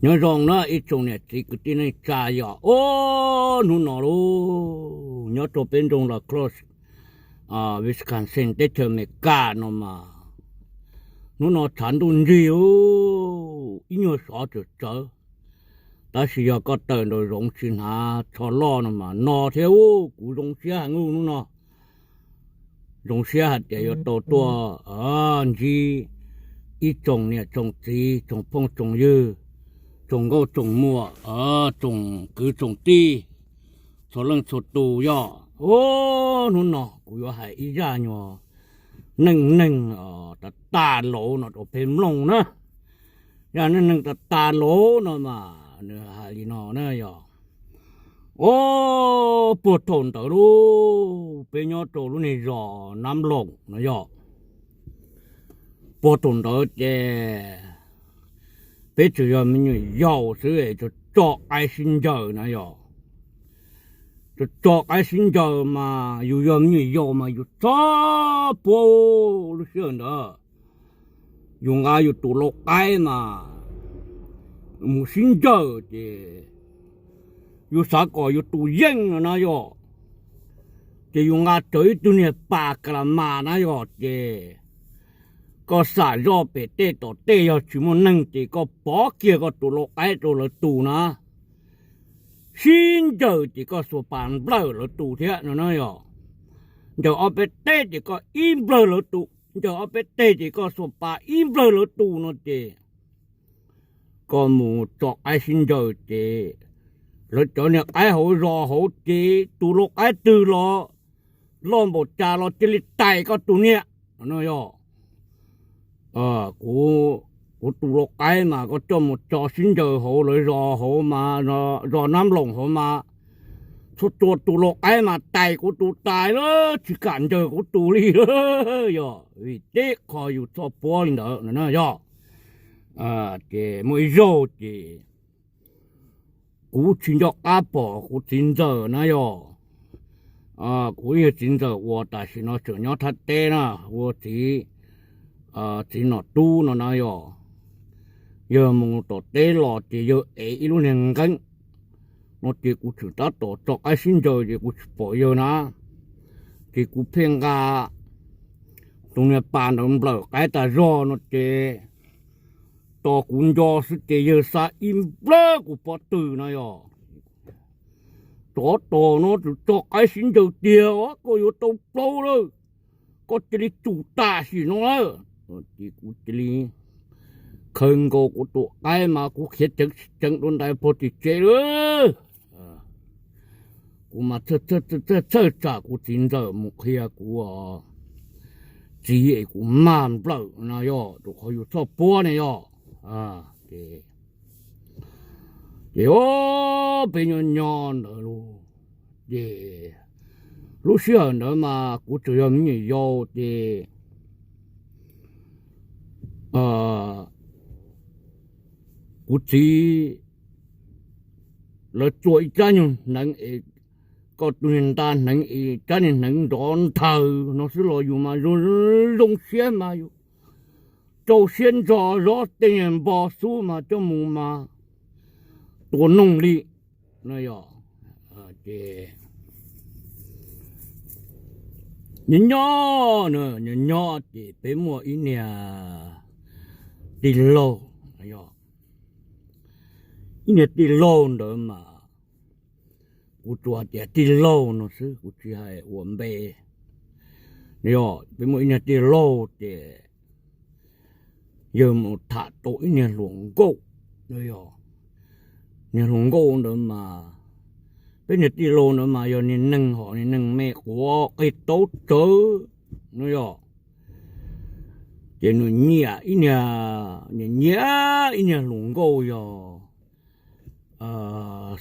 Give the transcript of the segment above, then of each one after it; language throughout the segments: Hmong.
Nyob zoo na ib tsoom niam txiv kwv tij neej tsa yom. Ob hnub no lauj, nyob rau peb nroog Los Cross, Wisconsin teb chaws Amelikas no mas, hnub no tshav ntuj nrig ub, ib nyuag sov tsawv tsawv, tab sis yog koj tawm nraum zoov tsis hnav tsho loj no mas no thiab ub. Kuv zoo siab heev ub hnub no, zoo siab hais tias yuav tau tuaj ntsib ib tsoom niam tsoom txiv, tsoom phooj tsoom ywg, tsoom nkauj tsoom muam, tsoom kwv tsoom tij, txhua leej txhua tus yog. Ub, hnub no kuv yuav hais ib zaj nyuag neej neeg tas tas lauv no rau peb mloog na. Zaj neej neeg tas tas lauv no mas nws hais li no na yog. Ub, puag thaum ntawd lauj, peb nyob rau lub niag zos Nab Loos no yog. Puag thaum ntawd ces peb tsuas yog me nyuam yaus xwb es tso qaib sib ncaws na yog. Tso qaib sib ncaws mas yus yog me nyuam yaus mas yus txhob puab. Lub sij hawm ntawd yus nqa yus tus lau qaib mas mus sib ncaws ces yus xav kom yus tus yeej no na yog, ces yus nqa rawv ib tug niag pas kas las mas na yog ces koj xam zoj pem tej tom tej yog tsis muaj neeg ces koj pov kiag koj tus lau qaib rau lawv tus na, sib ncaws ces koj xuas pas nplawm lawv tus thiab no na yog. Ncaws ob peb teg ces koj ib nplawg lawv tus, ncaws ob peb teg ces koj xuas pas ib nplawg lawv tus no ces koj mus tso qaib sib ncaws ces lawv cov niag qaib hauv zos hauv ces tus lau qaib twg los loj npaum cas los cia li tais koj tus niag no yog. Kuv, kuv tus lau qaib mas koj coj mus tso sib ncaws hauv lawv zos hauv mas, zos Nab Loos hauv mas txhua tus tus lau qaib mas tais kuv tus tas lawm, tsis kam ncaws kuv tus li lawm yog vim teb qho yus txhob puab li ntawd no na yog. Ces muaj ib zaug ces kuv tsis nco qab pom kuv txiv ntxawm na yog. Kuv ib yawg txiv ntxawm uas tam sim no tseem nyob thaj teb na, ua txiv, txiv nom tub no na yog. Yawg mus tom teb los ces yawg ev ib lub niag nqeeb no ces kuv tseem tab tom tso qaib sib ncaws ces kuv tsis pom yawg na, ces kuv pheej nqa tus niag pas ntawd nplawm qaib tas zog no ces tos kuv nco xwb ces yawg xa ib nplawg kuv pob tw no yog. Tsov tom no tseem tso qaib sib ncaws tiag os, koj yuav tau plaub lawm, koj cia li tsum tam sim no lawm. Ces kuv cia li khaws nkaus kuv tus qaib mas kuv khiav ceev tsis ceev dua ntais puag tim tsev lawm. Kuv mas txhawj txhawj tsam kuv txiv ntxawm mus qhia kuv txiv es kuv mag nplawm no yog rau qhov yus txhob puab ne yog. Ces, ces o, peb nyob nyob ntawd lauj, ces lub sij hawm ntawd mas kuv tseem yog me nyuam yaus ces kuv txiv lawv txua ib rab nyuag hneev es koj tus niag nta hneev es rab niag hneev nrov nthaws no xwb los yus mas zoo zoo siab mas yus rau siab ntso zov tej niag npo xub mas coj mus mas tua noog li no yog. Ces nyob nyob, nyob nyob ces peb muaj ib niag tij laug, ib niag tij laug ntawd mas kuv tsuas hais tias tij laug no xwb kuv tsis hais ua npe. Yog peb muaj ib niag tij laug ces yawg mus tham tau ib niag hluas nkauj, yog niag hluas nkauj ntawd mas, peb niag tij laug ntawd mas yog niag neeg hom niag neeg me quav qig taub tsawv no yog. Ces nws nyiam ib niag, nyiam nyiam ib niag hluas nkauj yog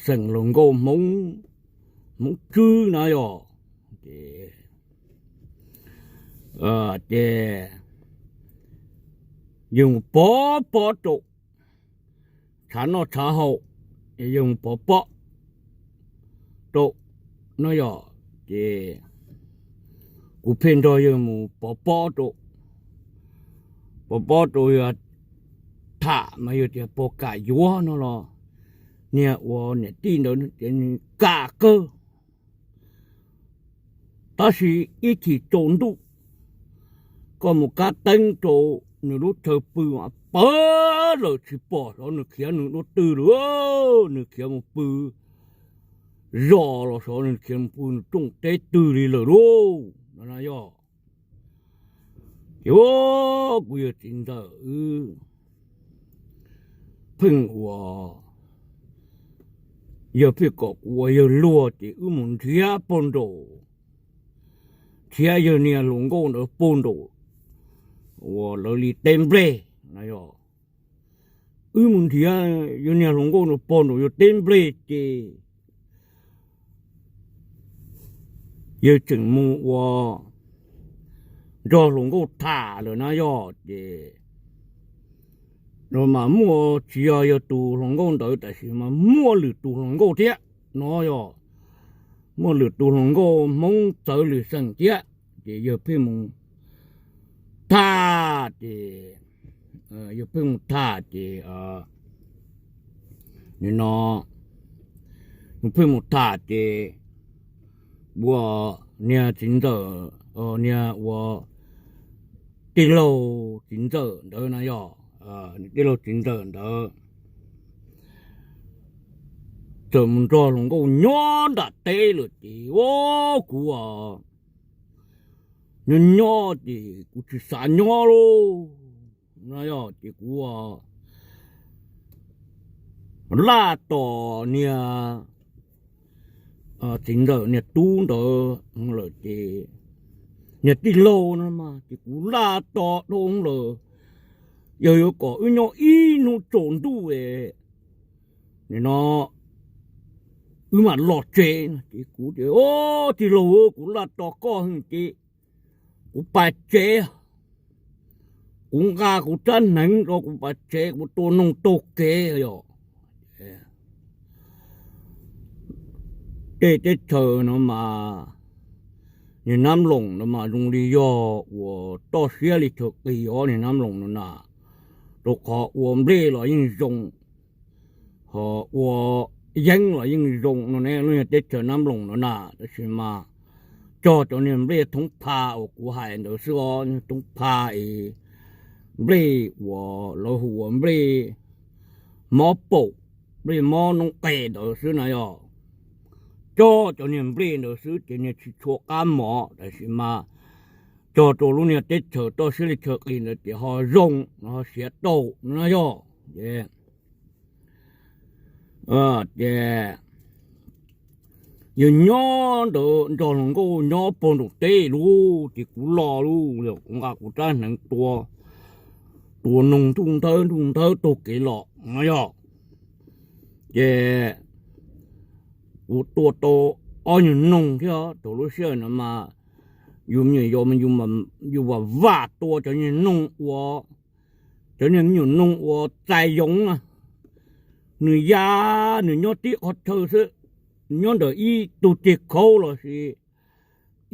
xeem hluas nkauj Hmoob, Hmoob Tswb na yog. Ces, ces yawg mus pov pob rau, tshav noj tshav haus, yawg mus pov pob rau no yog. Ces kuv pheej nrog yawg mus pov pob rau, pov pob rau yawg, tham mas yog tias puas kam yuav no los niag ua niam tij ntawd tias nws kam kawg. Tab sis ib chim tsaus ntuj koj mus kab teeb rau nws lub chaw pw mas pawv lawm tsis pom xyov nws khiav nws dua twg lawm, nws khiav mus pw zos los xyov nws khiav mus pw nws rooj teb twg li lawm lauj no yog. Ces kuv yawg txiv ntxawm wb pheej ua, yawg pheej kom kuv ua yawg luag ces wb mus nrhiav pag nraum, nrhiav yawg niag hluas nkauj ntawd pag nraum uas lawv li teb nplej no yog. Wb mus nrhiav yawg niag hluas nkauj ntawd pag nraum yawg teb nplej ces yawg tseem mus ua nrog hluas nkauj tham lawm na yog ces no mas muaj tsis yog yawg tus hluas nkauj ntawd tab sis mas muaj lwm tus hluas nkauj thiab no yog, muaj lwm tus hluas nkauj Hmoob txawv lwm xeem thiab. Ces yawg pheej mus tham ces, yawg pheej mus tham ces nim no nws pheej mus tham ces ua niag txiv ntxawm, niag ua tij laug txiv ntxawm ntawd na yog, tij laug txiv ntxawm ntawd txawm mus nrog hluas nkauj nyob nram teb lawm ces ua kuv nyob nyob ces kuv tsis xav nyob lauj no yog ces kuv laj tos niag txiv ntxawm niag tub ntawd lawm ces niag tij laug no mas ces kuv laj tos dhau lawm, yog yuav kom wb nyob ib hnub tsaus ntuj es nim no wb mam los tsev no ces kuv tias, Au, tij laug, kuv laj tos koj heev ces kuv pas tsev, kuv nqa kuv rab hneev rau kuv pas tsev kuv tua noog taug kev yog. Tej teb chaws no mas niag Nab Loos no mas zoo li yog uas toj siab li chaw qis os niag Nab Loos no na, rau qhov ua nplej los yeej zoo, ho ua yeeb los yeej zoo no ne lub niag teb chaws Nab Loos no na, tab sis mas cog cov niag nplej thoob pha uas kuv hais ntawd xwb os, thoob pha es nplej uas lawv hu ua nplej mob paum, nplej mob noob qes ntawd xwb na yog. Cog cov niag nplej ntawd xwb ces niag tsis tshua qab mos, tab sis mas cog rau lub niag teb chaws toj siab li chaw qis ntawd ces ho zoo, ho siav tau no yog. Ces yawg nyob ntawd nrog hluas nkauj nyob puag nraum teb lauj, ces kuv los lauj, kuv nqa kuv rab hneev tua, tua noog ntuj nthawb ntuj nthawb taug kev los no yog. Ces kuv tua tau ob nyuag noog thiab thaum lub sij hawm no mas yus me nyuam yaus mas yus vam vam tua cov nyuag noog ua, cov niag me nyuam noog ua txais yoov na, nws ya, nws nyob tib qhov chaw xwb, nyob ntawm ib tug ceg khaub los sis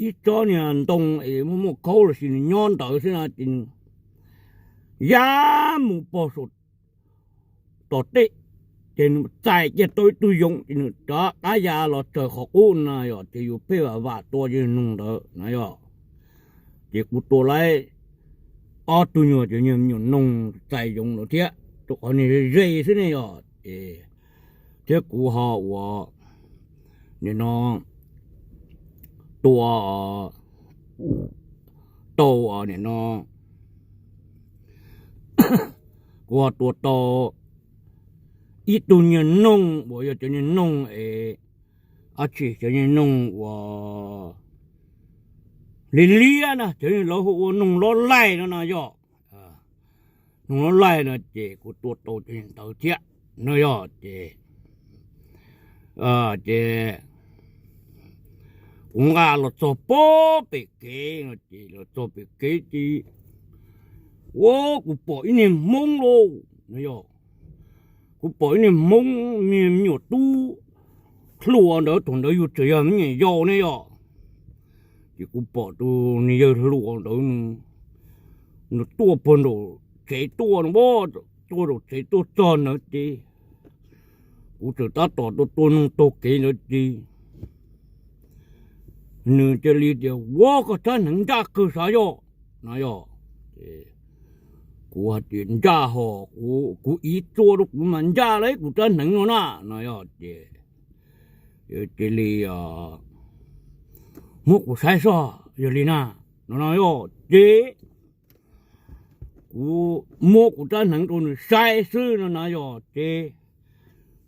ib tsob niag ntoo es muaj muaj khaub los sis nws nyob ntawd xwb na ces nws ya mus pog saum tom tej, ces nws txais kiag tau ib tug yoov ces nws rov qab ya los tsaws qhov qub na yog, ces yus pheej vam vam tua cov noog ntawd na yog. Ces kuv tua laib ob tug nyuag cov nyuag me nyuam noog txais yoov ntawd thiab, rau qhov niag ze ze xwb ne yog, ces thiab kuv ho ua nim no tua tau nim no kuv ho tua tau ib tug nyuag noog uas yog cov nyuag noog es, ab tsi, cov nyuag noog uas liab liab na, cov lawv hu ua noog lob laij no no yog. Noog lob laij no ces kuv tua tau cov niag ntawd thiab no yog ces, ces kuv nqa los txog pob pem kev no ces los txog pem kev ces ua kuv pom ib niag hmoob lauj no yog, kuv pom ib niag hmoob me nyuam tub hluas ntawd, thaum ntawd yus tseem yog me nyuam yaus ne yog, ces kuv pom tus niag yawg hluas ntawd nws tuaj puag nraum tsev tuaj no, tuaj zaum tsev tuaj txog ntawd ces kuv txawm tab tom tua tua noog taug kev ntawd ces nws cia li tias, Ua, koj rab hneev ncaj kawg sav yog? No yog, kuv hais tias, Ncaj hos, kuv iv txua rau kuv mas ncaj li kuv rab hneev no na. No yog ces cia li muab kuv saib soj yog li na. No no yog ces kuv muab kuv rab hneev rau nws saib xwb no na yog ces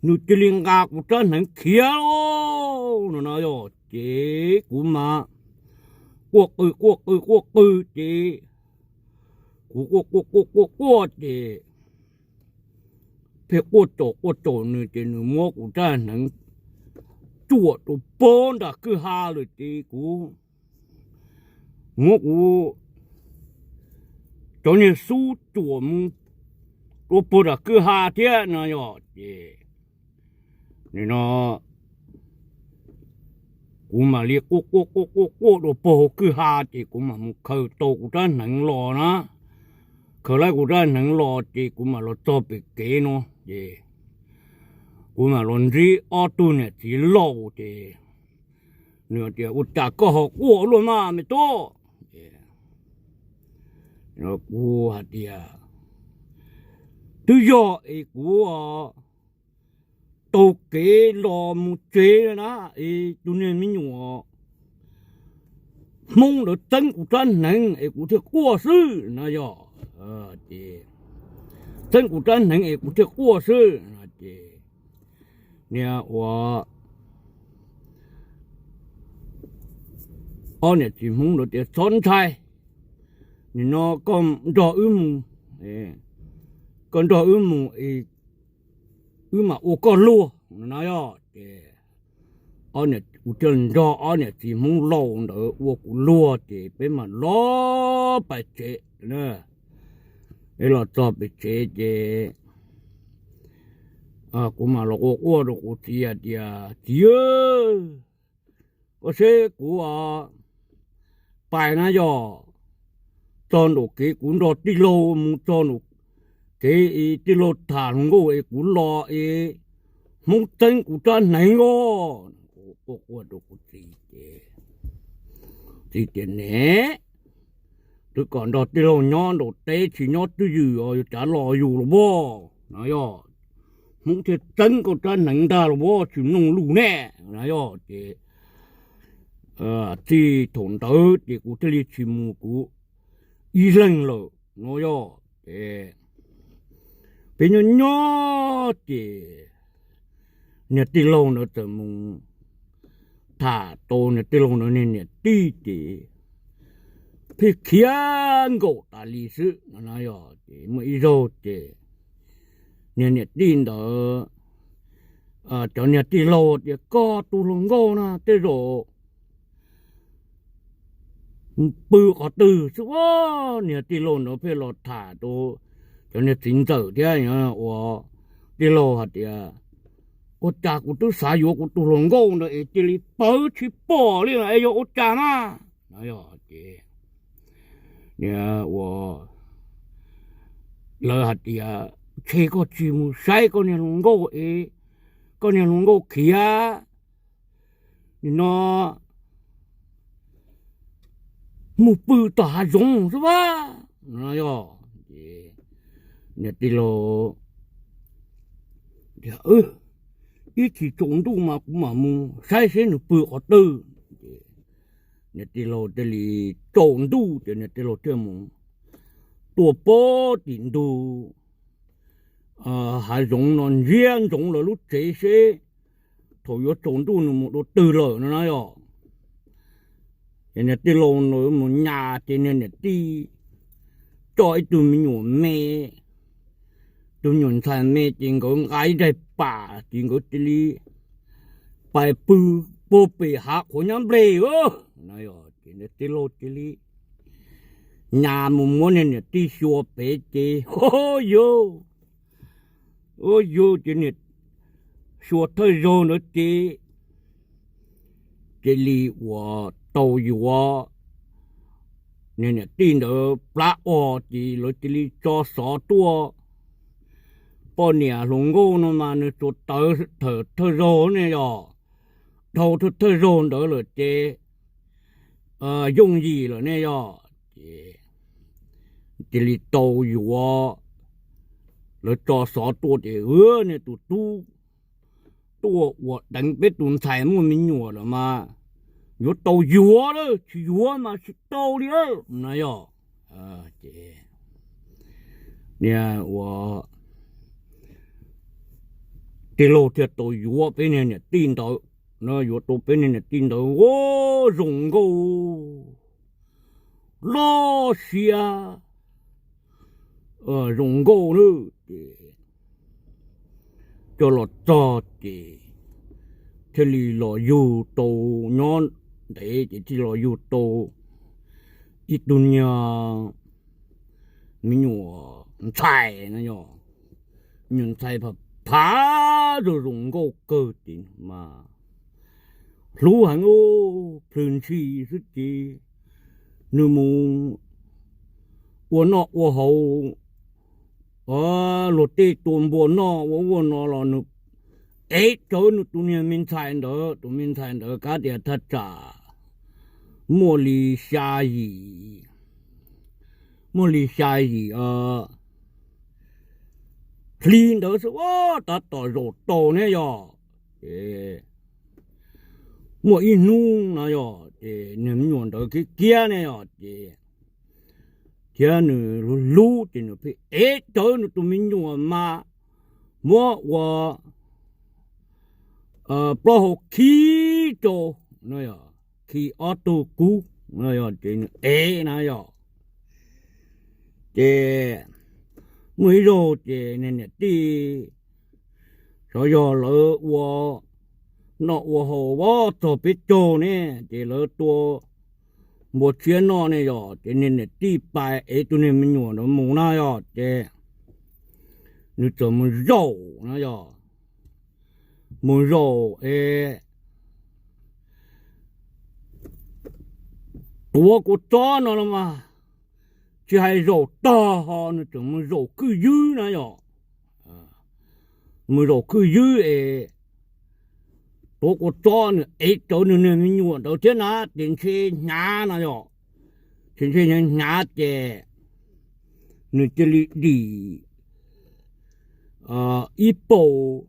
nws cia li nqa kuv rab hneev khiav no na yog ces kuv mas quaj qw quaj qw quaj qw ces kuv quaj quaj quaj quaj quaj ces pheej quaj caum quaj caum nws ces nws muab kuv rab hneev cuam rau puag nram kwj ha lawm ces kuv muab kuv cov niag xub cuam mus rau puag nram kwj ha thiab no yog ces nim no kuv mam li quaj quaj quaj quaj quaj rau puag hauv kwj ha ces kuv mam mus khaws tau kuv rab hneev los na. Khaws tau kuv rab hneev los ces kuv mam los txog pem kev no ces kuv mam los ntsib ob tug niam txiv laus ces nws tias, Ua cas koj ho quaj luaj mas me tub? Kuv hais tias, Twb yog es kuv taug kev los mus tsev na es tus niag me nyuam Hmoob ntawd txeeb kuv rab hneev es kuv thiaj quaj xwb no yog. Ces txeeb kuv rab hneev es kuv thiaj quaj xwb no ces niag ua ob niam txiv Hmoob ntawd tias, Txhob ntshai, nim no koj nrog wb mus, koj nrog wb mus es wb mam ua koj luag no yog. Ces kuv thiaj nrog ob niam txiv Hmoob laus ntawd ua kuv luag ces peb mam los pais tsev. Peb los txog pem tsev ces kuv mam los quaj quaj rau kuv txiv hais tias, Txiv, koj seb kuv pais na yog, txog nraum kev kuv nrog tij laug mus txog nraum kev es tij laug tham hluas nkauj es kuv los es Hmoob txeeb kuv rab hneev os. Kuv quaj quaj rau kuv txiv ces txiv tias, Ne, twb kom nrog tij laug nyob nraum teb tsis nyob twj ywm os, yuav cav los yus los pob no yog, Hmoob thiaj txeeb koj rab hneev ntag los pob, tsis mloog lus ne no yog. Ces txij thaum ntawd ces kuv thiaj li tsis mus kuv ib leeg lawm no yog. Ces peb nyob nyob ces niag tij laug ntawd txawm mus tham tau niag tij laug ntawd niag niam tij ces pheej khiav nkaum tas li xwb no yog. Ces muaj ib zaug ces niag niam tij ntawd, cov niag tij laug tias, Koj tus hluas nkauj na tej zaum pw qhov twg xwb os? Niag tij laug ntawd pheej los tham rau cov niag txiv ntxawm thiab ua tij laug hais tias, Ua cas kuv twb xav yuav kuv tus hluas nkauj ntawd es cia li pawv tsis pom li es yog ua cas na? No yog ces ua lawv hais tias, Ntshe koj tsis mus saib koj niag hluas nkauj es koj niag hluas nkauj khiav, nim no mus pw tom hav zoov xwb as no yog. Niag tij laug tias, Ib chim tsaus ntuj mas kuv mam mus saib seb nws pw qhov twg. Niag tij laug thiaj li tsaus ntuj ces niag tij laug thiaj mus tuaj pem tim ntug hav zoov no ntsia ntsoov lawv lub tsev seb thaum yuav tsaus ntuj nws mus dua twg lawm no na yog. Ces niag tij laug ntawd mus nyas ces niag niam tij coj ib tug me nyuam me, tus me nyuam ntxhais me ces nkawd nqa ib daim pam ces nkawd cia li pais pw puag pem hav qhuav nyab nplej na yog. Ces niag tij laug cia li nyas mus muab niag niam tij xyuas pem ces, Ua yug, ua yug ces niag xyuas thawj zaug ntawd ces cia li ua tau yuav niag niam tij ntawd plab os ces lawv cia li tso xov tuaj Poj niam hluas nkauj no mas nws tsuas tawv thawj zaug ne yog, dhau thawj zaug ntawd lawm ces yooj yim lawm ne yog. Ces cia li tau yuav, lawv tso xov tuaj tias, niag tus tub tuaj ua deev peb tus ntxhais muaj me nyuam lawm mas yuav tau yuav lawm, tsis yuav mas tsis tau li na yog. Ces niag ua tij laug thiaj tau yuav peb niag niam tij ntawd, yuav tau peb niag niam tij ntawd ua zoo nkauj loj siab, zoo nkauj na. Ces coj los txog ces thiaj li los yug tau, nyob ntev ces thiaj los yug tau ib tug niag me nyuam ntxhais no yog, me nyuam ntxhais phav phav zoo zoo nkauj kawg ces mas hlub heev, plhws ntshis xwb ces nws mus ua noj ua haus, luag tej tua npua noj ua ua no los nws ev tsawv nws tus niag me ntxhais ntawd, tus me ntxhais ntawd kav tias thaj tsam muaj li xya yim, muaj li xya yim hli ntawd xwb, tab tom zaum tau ne yog. Ces muaj ib hnub no yog ces niag me nyuam ntawd kiv kiab ne yog ces thiab nws hlub hlub ces nws pheej ev tsawv nws tus me nyuam mas muab ua plaub hau khi rau, khi ob tug kub, ces nws ev na yog. Ces muaj ib zaug ces niag niam tij xyov yog lawv ua noj ua haus ua txog peb caug ne, ces lawv tua npua tshiab noj ne yog, ces niag niam tij pais ev tus niag me nyuam ntawd mus na yog, ces nws txawm mus zaum na yog, mus zaum es tuav kua txob no los mas tsis hais zaum tog ho nws tseem mus zaum khwj ywb na yog, mus zaum khwj ywb es tuav kua txob nws ev tsawv nws niag me nyuam ntawd thiab na, ces ntshe hnyav na yog, ces ntshe hnyav ces nws cia li dim ib paus,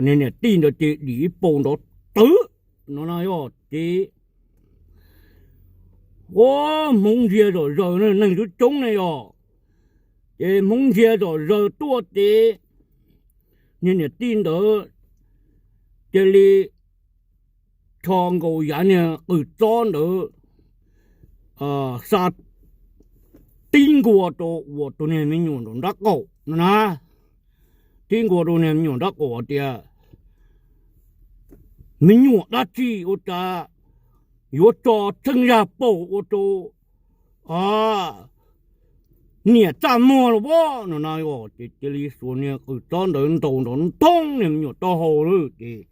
niag niam tij ntawd cia li dim ib paus nrov twb no na yog, ces ua Hmoob ntsia zom zaws, neeg twb coob ne yog, ces Hmoob ntsia zom zaws tuaj ces niag niam tij ntawd cia li rho nkaus yav niag qws txob ntawd xa tib nkaus rau uas tus niag me nyuam nraum nrab qaum no na, tib nkaus rau niag me nyuam nraub qaum tias, me nyuam dab tsi ua cas yuav tso tsheej zaj paum ua rau niam txaj muag los as no na. Ces cia li xuas niag qws txob ntawd ntaus nrov ntoob niag me nyuam taub hau lawm ces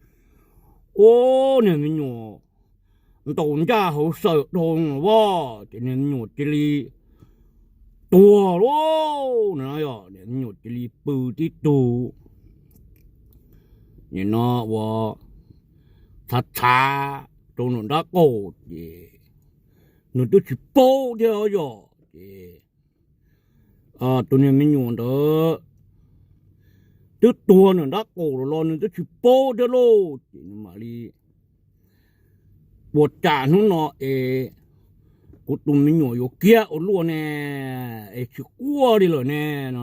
ua niag me nyuam ntaus ncaj hauv xawm dhau as, ces niag me nyuam cia li tuag lauj no. Niag me nyuam cia li pw tib tug, nim no ua txhav txhav rau nram nrab qaum ces nws twb tsis paub thiab yom. Ces tus niag me nyuam ntawd twb tuag nram nrab qaum los los nws twb tsis paub thiab lauj. Ces nws mam li, ua cas hnub no es kuv tus me nyuam yuav kiag ua luaj ne, es tsis quaj li lawm ne no.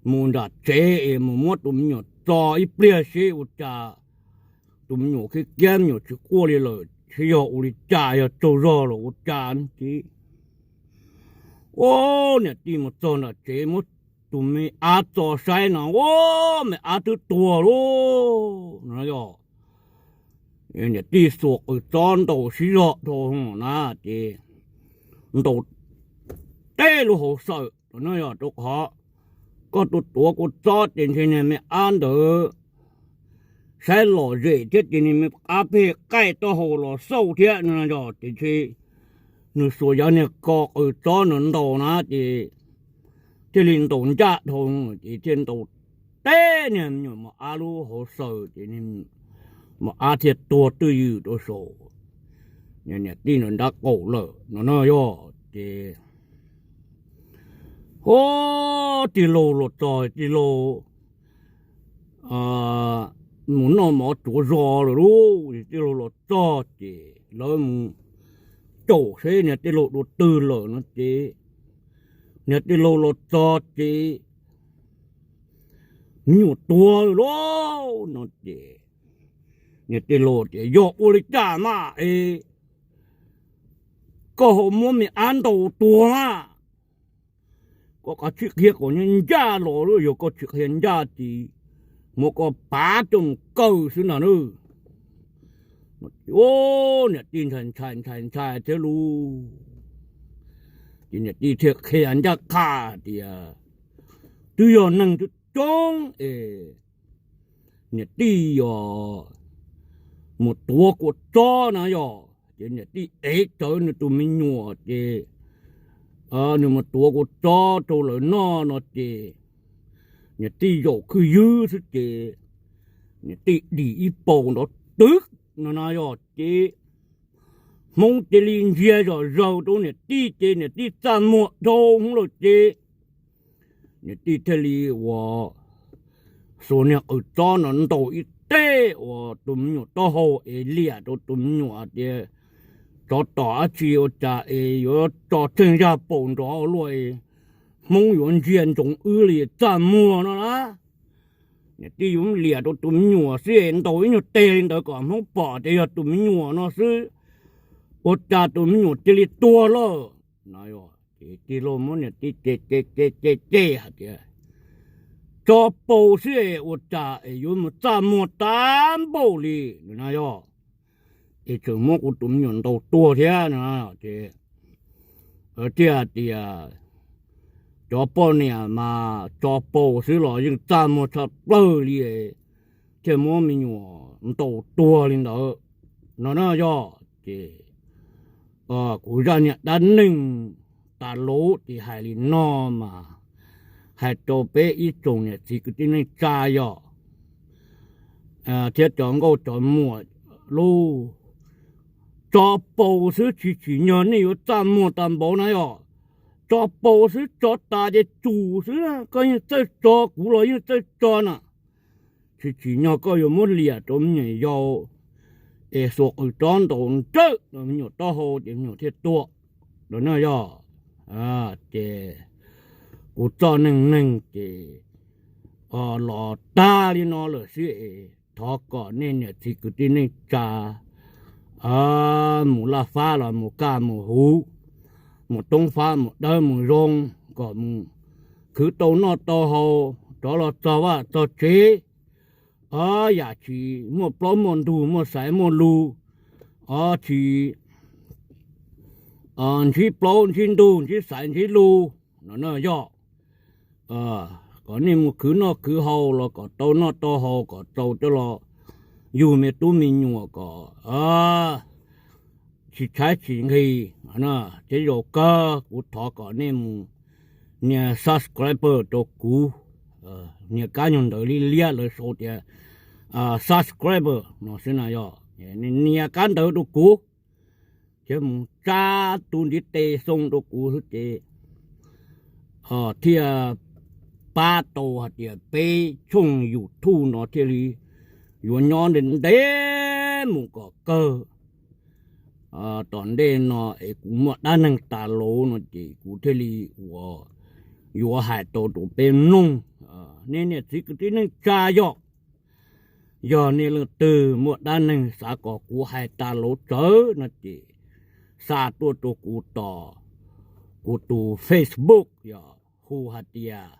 Mus nram tsev es mus muab tus me nyuam txo ib pliag seb ua cas tus me nyuam kiag kiag me nyuam tsis quaj li lawm, seb yog ua li cas, yog tsaug zog los ua cas. Ces ua niam tij mus txog nram tsev muab tus me ab txo saib no, ua me ab twb tuag lauj no. Niam tij xuas qws txob ntaus sib zog dhau na, ces ntaus teb lub hauv xawm no yog rau qhov koj tus tuav kua txob ces ntshe niag me ab ntawd saib lom zem thiab ces niag me ab pheej qaij taub hau los xauj thiab no yog ces ntshe nws xuas yav niag ko qws txob nws ntaus na ces thiaj li ntaus ncaj dhau, ces thiaj ntaus teb niag me nyuam mos ab lub hauv xaws ces mos ab thiaj tuag twj ywm rau saum niam tij nrab qaum lawm no na yog. Ces ho tij laug los txog, tij laug mus noj mov tsuav zos lawm lauj. Tij laug los txog ces lawv mus caum seb niag tij laug dua twg lawm no ces niag tij laug los txog ces me nyuam tuag lawm lauj no ces niag tij laug tias, Yog ua li cas mas es koj ho muab me ab ntaus tuag mas? Koj kav tsij qhia kom ncaj los, yog koj tsis qhia ncaj ces muab koj pav coj mus kaw xwb ntag na. Niam tij ntshai ntshai ntshai ntshai thiab lauj. Ces niam tij thiaj qhia ncaj qha tias twb yog neeg coob coob es niam tij yog mus tuav kua txob na yog, ces niam tij ev tsawv nws tus me nyuam ces nws mus tuav kua txob rau lawv noj no ces niam tij zaum khwj ywb xwb ces niam tij dim ib paus nrov twg no na yog ces Hmoob cia li ntsia zom zaws rau niam tij ces niam tij txaj muag dhau hwv lawm ces niam tij thiaj li ua xuas niag qws txob no ntaus ib teg uas tus me nyuam taub hau es liam rau tus me nyuam tias tsov tom dab tsi ua cas es yuav tso tsheej zaj paus nrov luaj, Hmoob yuav ntsia ntsoov wb li txaj muag no na. Niam tij yuav liam rau tus me nyuam xwb es ntaus ib nyuag teg li ntawd kom Hmoob pom tias yog tus me nyuam no xwb, ua cas tus me nyuam cia li tuag lawm no. Ces tij laug muab niam tij ce ce ce ce ce hais tias tsov paus xwb es ua cas es yuav mus txaj muag tag npaum li no na yog, es tseem muab kuv tus me nyuam ntaus tuag thiab no. Ces thiaj tias cov poj niam mas tsov paus xwb los yeej txaj muag tshaj plaws li, thiaj muab me nyuam ntaus tuag li ntawd no na yog. Ces kuv zaj niag dab neeg tas luv ces hais li no mas hais rau peb ib tsoom niam txiv kwv tij neej tsa yog thiab cov nkauj cov muam lauj, tsov paus xwb tsis tsim nyog nej yuav txaj muag tag npaum na yog. Tsov paus xwb, tsov tas ces tsum xwb, koj yeej txawj tso kuv los yeej txawj tso na. Tsis tsim nyog koj yuav muab liam rau me nyuam yaus es xuas qws tsob ntaus nrawm me nyuam taub hau ces me nyuam thiaj tuag no na yog. Ces kuv txoj neej neeg ces los tag li no lawm xwb es thov kom nej niam txiv kwv tij neej tsa mus laj fab los mus kaj mus huv, mus toob fab mus dawb mus zoo, kom mus khwv tau noj tau haus, rov los txog vaj txog tsev, yam tsis muaj plaub muaj ntug muaj xaiv muaj lug, tsis ntsib plaub ntsib ntug ntsib xaiv ntsib lug no na yog. Kom nej mus khwv noj khwv haus los kom tau noj tau haus kom txaus coj los yug me tub me nyuam kom tsis tshaib tsis nqhis. Thiab zaum kawg kuv thov kom nej mus nias subscribe rau kuv, nias kab nyuag ntawv liab liab lawv sau tias subscribe no xwb na yog, nias kab ntawv rau kuv thiab mus tsa tus ntiv tes xoo rau kuv xwb ces thiaj pab tau hais tias peb tshooj YouTube no thiaj li yuav nyob ntev ntev mus kom kawg. Tom ntej no es kuv muaj dab neeg tas luv no ces kuv thiaj li ua yuav hais tau rau peb mloog. Nej niam txiv kwv tij neej tsa yog, yog nej leej twg muaj dab neeg xav kom kuv hais tas luv tsawv no ces xa tuaj rau kuv tom kuv tus Facebook yog hu hais tias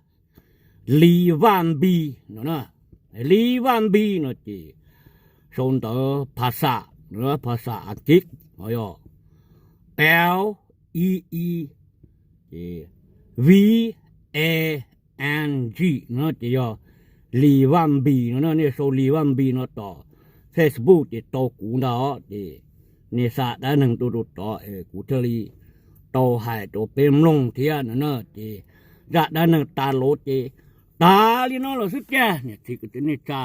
Li Vaj Npis no, Li Vaj Npis no ces sau ntawv phas xas, phas xas Askiv no yog L E E V A N G no ces yog Li Vaj Npis no, nej sau Li Vaj Npis no tom Facebook ces tau kuv ntag. Ces nej xa dab neeg tuaj rau tod es kuv thiaj li tau hais rau peb mloog thiab no na. Ces zaj dab neeg tas los ces tas li no lawm xwb tiag. Niam txiv kwv tij neej tsa,